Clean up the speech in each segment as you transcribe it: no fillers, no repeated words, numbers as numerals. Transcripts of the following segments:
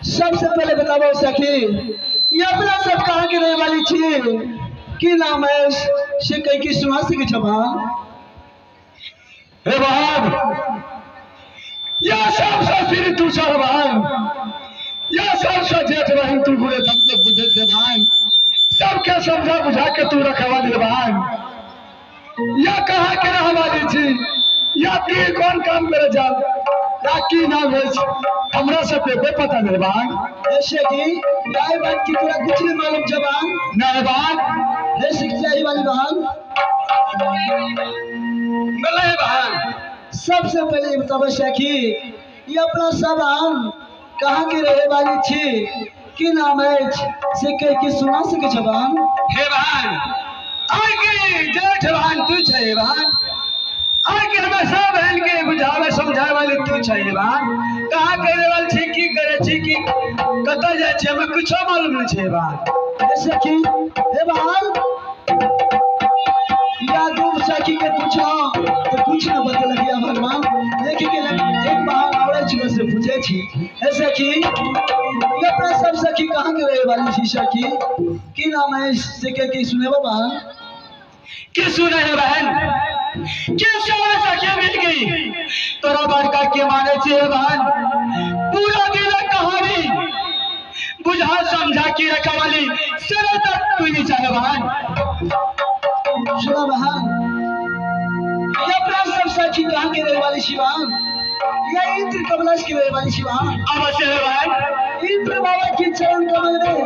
सबसे पहले बताओ सखी, ये अपना सब कहाँ के रहे वाली छी, की नाम है से कहीं की सुना सके छबान? हे बहन, या सबसे सिर तू सर बहन, या सबसे जेठ बहन तू बुरे सबसे बुझे थे बहन, सबके समझा बुझा के तू रखे वाली बहन। या कहाँ के रहे वाली छी, या की कौन काम करे जा, या की नाम है, हमरा सब के कोई पता नहीं बहन। ऐसे की गाय बात की तोरा कुछ नहीं मालूम जबान? नहीं बहन। हे शिक्षा ही वाली बहन। मिले बहन। सबसे पहले बताओ सखी, ये अपना सब आम कहाँ के रहे वाली छी, की नाम है से कह के सुना सके जबान? हे बहन, आय के जेठ बहन तू छै बहन, आय के हमें सब बहन के बुझावे समझावे वाली तू छै बहन। कहाँ के रहे वाली छी, की करे छी, की कतऽ जाइ छी, हमें कुछो मालूम नहीं छै बहन। हे सखी, हे बहन, या दू सखी के पूछो तो कुछ न बतलकिया भगवान। लेकिन के एक बहन और छी से पूछे छी, हे सखी, ये अपना सब सखी कहाँ के रहे वाली छी सखी, की नाम है से के की सुनेबो बहन? की सुने है बहन, की सब सखी मिल गई तोरा बड़का के माने छी बहन। पूरा दिन कहानी बुझा समझा के रखा वाली सिरे तक तू नहीं चाहे बहन। सुना बहन, ये अपना सब सखी कहाँ के रहे वाली शिवान? या इंद्र कमलाश के रहे वाली शिवान? अवश्य है बहन। इंद्र बाबा की चरण कमल में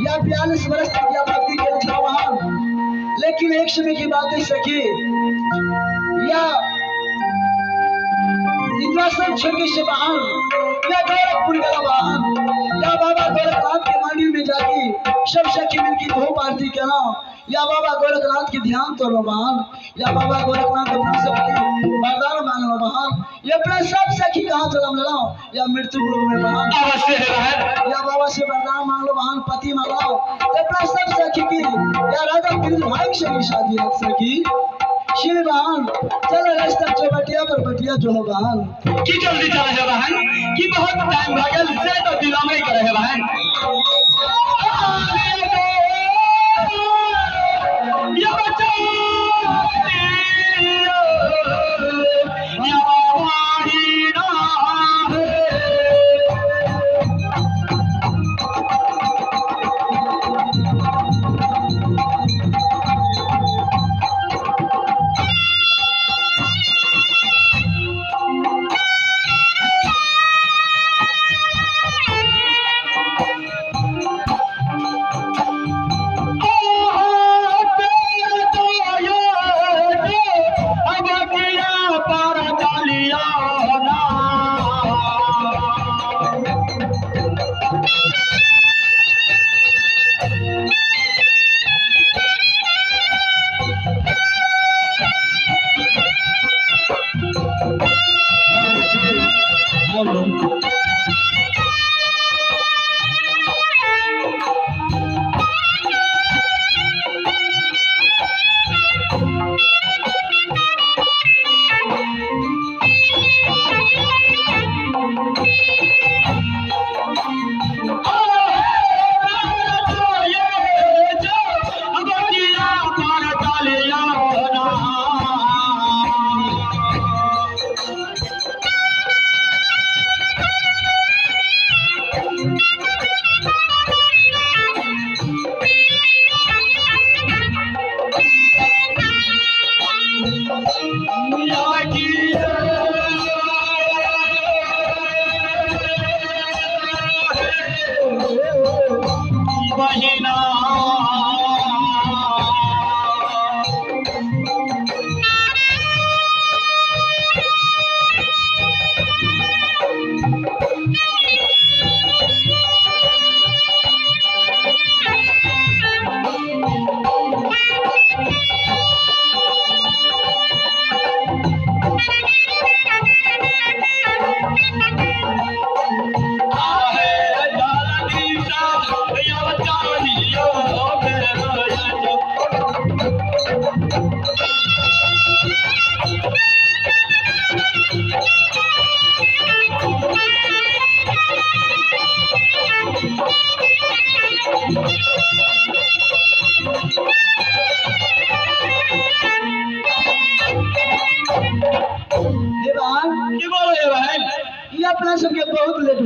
या 42 वर्ष तक या भक्ति के बहन। लेकिन एक समय की बात है सखी, या इंद्रासन छोड़ के से बहन या गोरखपुर गला बहन, या बाबा गोरखनाथ के मंदिर में जाके सब सखी मिलकर धूप आरती करना, या बाबा गोरखनाथ के ध्यान तो बहन, या बाबा गोरखनाथ अपना सबके वरदान मांगलो बहन। ये अपना सब सखी कहाँ चलम लेलो, या मृत्यु लोक में बहन। अवश्य है बहन। या बाबा से वरदान मांगलो बहन, पति मांगलो। अपना सब सखी की या राजा गिरिज भाई से शादी है सखी। शिव बहन, चलो रास्ता चौबटिया पर बटिया जो है बहन। की जल्दी चले है बहन, की बहुत टाइम भागल से तो विलम्ब नहीं करे है बहन। या बच्चा या बाबा ही ना है।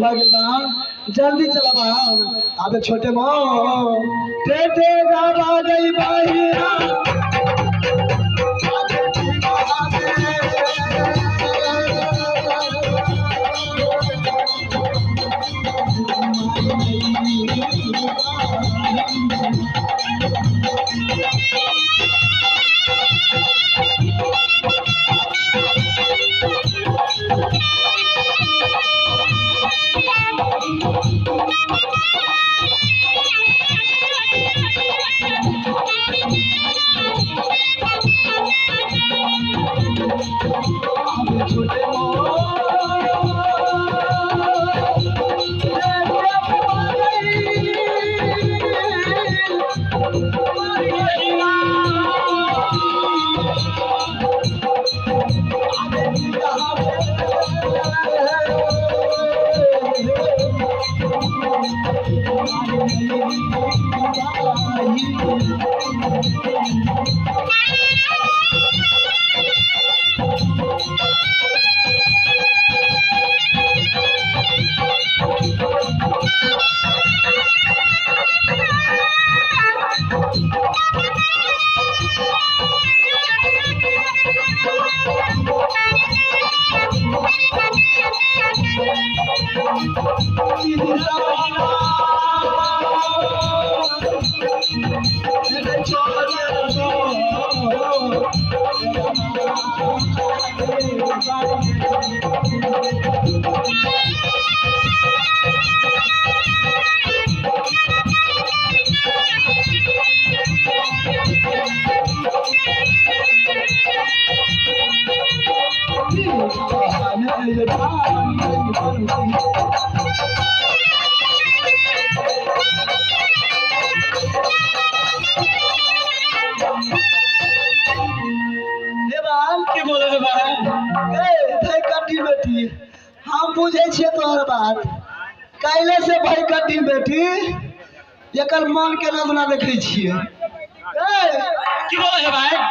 भऽ गेल बहन, जल्दी चला बहन। आबे छोटे मो टेटे गाबा गई बहिया। की बोले रे बहन? ए कटी बेटी, हम बुझै छियै तोहर बात। काल्हि से भाई कटी बेटी एकर मन के नदना देखै छियै। ए की बोले हे बहन?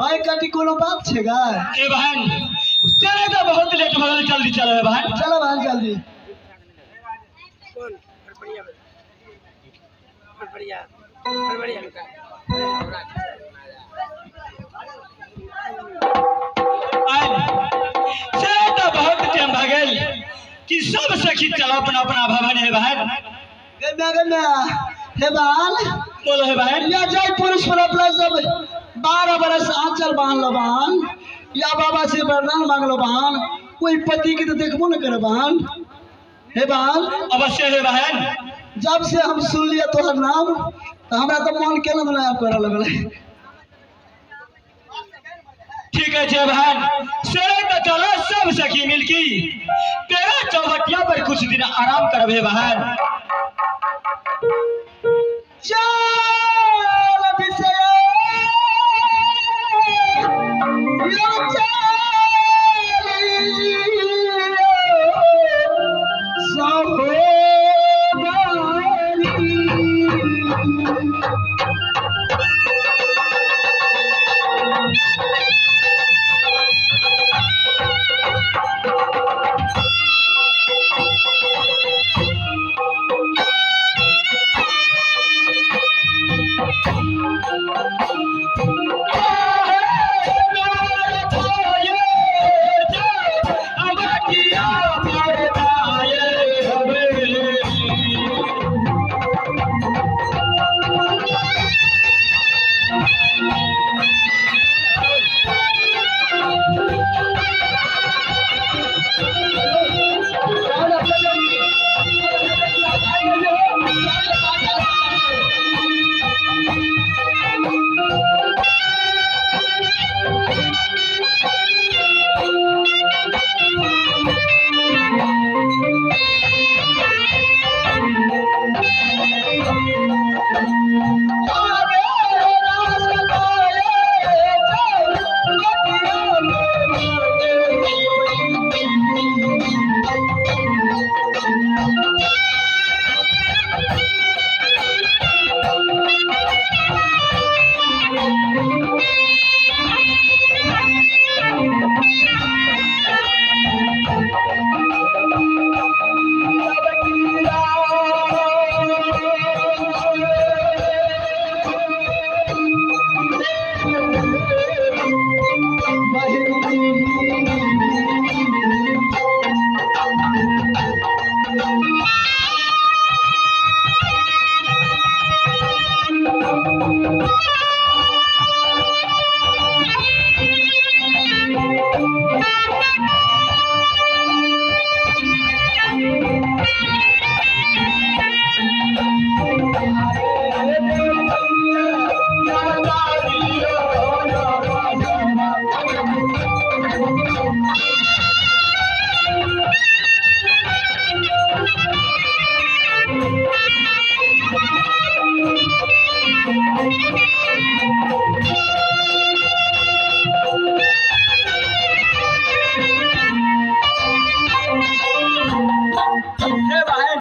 भाई कटी कोनो बात छै गा? ए बहन, चले तो बहुत लेट भऽ गेल, जल्दी चलो हे बहन। चलो बहन जल्दी। से तो बहुत टाइम भऽ गेल कि सब सखी चलो अपना अपना भवन हे बहन। गम्या गम्या हे बहन। बोलो हे बहन। या जय पुरुष पर अपना सब 12 बरस आंचल बांधलो बहन, या बाबा से वरदान मांगलो बहन, कोई पति के तो देखबो न करे बहन। हे बहन। अवश्य हे बहन। जब से हम सुन लिया तोहर नाम तो हमरा तो मन केना दुना करे लगल। ठीक है बहन, से तो चलो सब सखी मिलकी तेरा चौबटिया पर कुछ दिन आराम करबे बहन। चल विषय यो चली।